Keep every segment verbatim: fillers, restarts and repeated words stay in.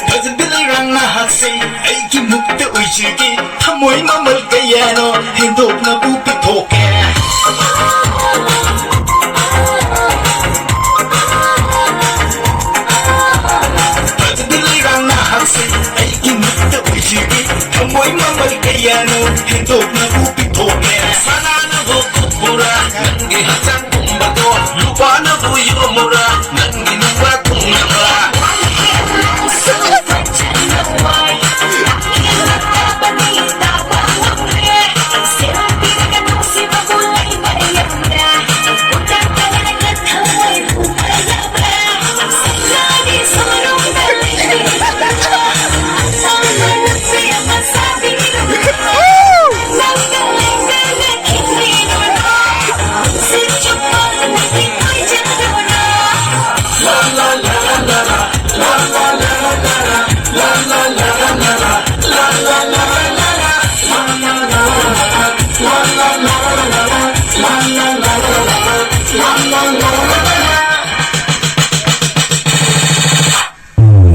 ꯐꯖꯕꯤ ꯂꯩꯔꯥꯡ ꯅꯍꯥꯛꯁꯦ ꯑꯩꯒꯤ ꯃꯨꯛꯇ ꯑꯣꯏꯖꯒꯦ꯫ ꯊꯃꯣꯏ ꯃꯃꯜ ꯀꯌꯥꯅꯣ ꯍꯦꯟꯗꯣꯛꯅꯕꯨ ꯄꯤꯊꯣꯛꯀꯦ꯫ ꯐꯖꯕꯤ ꯂꯩꯔꯥꯡ ꯅꯍꯥꯛꯁꯦ ꯑꯩꯒꯤ ꯃꯤꯠꯇ ꯎꯏꯁꯤꯜꯂꯤ꯫ ꯊꯃꯣꯏ ꯃꯃꯜ ꯀꯌꯥꯅꯣ ꯍꯦꯟꯗꯣꯛꯅꯕꯨ ꯄꯤꯊꯣꯛꯀꯦ꯫ ꯁꯅꯥꯅꯕꯨ ꯀꯨꯞꯄꯨꯔꯥ ꯅꯪꯒꯤ ꯍꯛꯆꯥꯡ ꯄꯨꯝꯕꯗꯣ, ꯂꯨꯄꯥꯅꯕꯨ ꯌꯣꯝꯃꯨꯔꯥ ꯅꯪꯒꯤ ꯅꯨꯄꯥ ꯊꯨꯡꯅꯕ꯫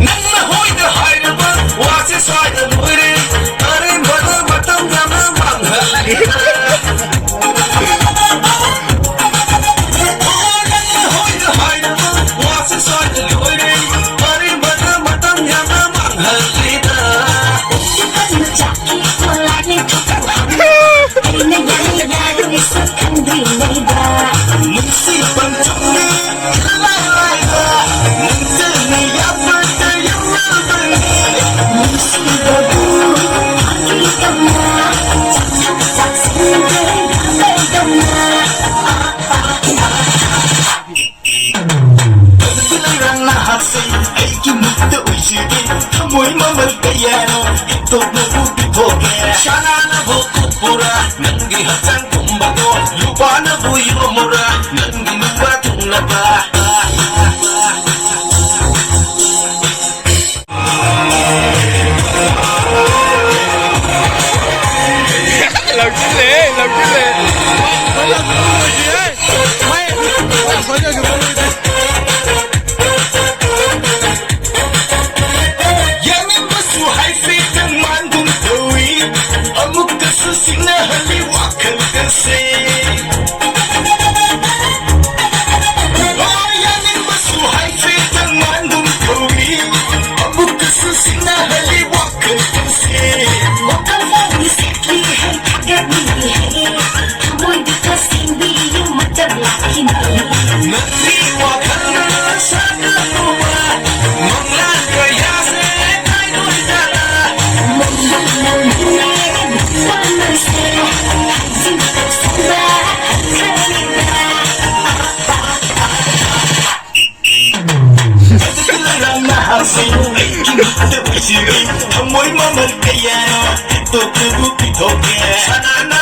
ꯅꯪꯅ ꯍꯣꯏꯗ ꯍꯥꯏꯔꯕ ꯋꯥꯁꯦ ꯁ꯭ꯋꯥꯏꯗ ꯂꯣꯏꯔꯦ꯫ ꯑꯔꯦꯝꯕꯗ ꯃꯇꯝ ꯌꯥꯝꯅ ꯃꯥꯡꯍꯜꯂꯦ꯫ ꯅꯪꯅ ꯍꯣꯏꯗ ꯍꯥꯏꯔꯕ ꯋꯥꯁꯦ ꯁ꯭ꯋꯥꯏꯗ ꯂꯣꯏꯔꯦ꯫ ꯑꯔꯦꯝꯕꯗ ꯃꯇꯝ ꯌꯥꯝꯅ ꯃꯥꯡꯍꯜꯂꯤꯗ꯫ ꯑꯩꯅ ꯌꯥꯅꯤ ꯌꯥꯔꯣꯏꯁꯨ ꯈꯪꯗ꯭ꯔꯤꯉꯩꯗ꯫ ꯅꯨꯡꯁꯤ ꯄꯟꯊꯨꯡꯗ ꯏꯂꯥꯏ ꯂꯥꯏꯗ ꯅꯪꯇꯅ ꯌꯥꯄꯗ ꯌꯧꯔꯕꯅꯤ꯫ ꯅꯨꯡꯁꯤꯕꯕꯨ ꯐꯥꯒꯤꯗꯧꯅ ꯆꯥꯛꯊꯛ ꯆꯥꯛꯁꯤꯟꯗꯦ ꯌꯥꯝꯕꯗꯧꯅ꯫ ꯐꯖꯕꯤ ꯂꯩꯔꯥꯡ ꯅꯍꯥꯛꯁꯦ ꯑꯩꯒꯤ ꯃꯤꯠꯇ ꯎꯏꯁꯤꯜꯂꯤ꯫ ꯊꯃꯣꯏ ꯃꯃꯜ ꯀꯌꯥꯅꯣ ꯍꯦꯟꯗꯣꯛꯅꯕꯨ ꯄꯤꯊꯣꯛꯀꯦ꯫ ꯁꯅꯥꯅꯕꯨ ꯀꯨꯞꯄꯨꯔꯥ ꯅꯪꯒꯤ ꯍꯛꯆꯥꯡ ꯄꯨꯝꯕꯗꯣ, ꯂꯨꯄꯥꯅ ꯅꯪꯕꯨ ꯌꯣꯝꯃꯨꯔꯥ, ꯅꯪꯒꯤ ꯅꯨꯄꯥ ꯊꯨꯡꯅꯕ꯫ ꯂꯧꯁꯤꯜꯂꯦ, ꯂꯧꯁꯤꯜꯂꯦ꯫ ꯌꯥꯅꯤꯡꯕꯁꯨ ꯍꯥꯏꯐꯦꯠꯇꯪ ꯃꯥꯟꯒꯨꯝ ꯇꯧꯏ, ꯑꯃꯨꯛꯀꯁꯨ ꯁꯤꯡꯅꯍꯜꯂꯤ ꯋꯥꯈꯜꯒꯁꯦ꯫ ꯍꯣꯏ, ꯌꯥꯅꯤꯡꯕꯁꯨ ꯍꯥꯏꯐꯦꯠꯇꯪ ꯃꯥꯟꯒꯨꯝ ꯇꯧꯏ, ꯑꯃꯨꯛꯀꯁꯨ ꯁꯤꯡꯅꯍꯜꯂꯤ ꯋꯥꯈꯜꯒꯁꯦ꯫ ꯋꯥꯈꯜ ꯐꯥꯎꯗꯤ ꯁꯦꯠꯂꯤ ꯍꯩ, ꯊꯥꯒꯠꯂꯤ ꯍꯩ, ꯊꯃꯣꯏꯗꯤ ꯈꯔ ꯁꯦꯡꯕꯤꯌꯨ, ꯃꯇꯝ ꯂꯥꯛꯈꯤꯅꯤ꯫ ꯅꯪꯒꯤ ꯋꯥꯈꯜꯅ ꯁꯥꯒꯠꯂꯨꯕ ꯃꯪꯂꯥꯟ ꯀꯌꯥꯁꯦ ꯀꯥꯏꯗꯣꯏꯖꯥꯠꯂ? ꯃꯪꯂꯥꯟ ꯃꯪꯂꯥꯟꯅꯦ ꯄꯥꯝꯕꯁꯦ, ꯍꯧꯖꯤꯛ ꯇꯧꯁꯟꯕ ꯈꯜꯂꯤꯕ꯫ ꯅꯍꯥꯁꯤꯡ ꯑꯩꯒꯤ ꯃꯤꯠꯇ ꯎꯏꯁꯤꯜꯂꯤ, ꯊꯃꯣꯏ ꯃꯃꯜ ꯀꯌꯥꯅꯣ ꯇꯣꯛꯇꯕꯨ ꯄꯤꯊꯣꯛꯀꯦ꯫ ꯁꯅꯥꯅ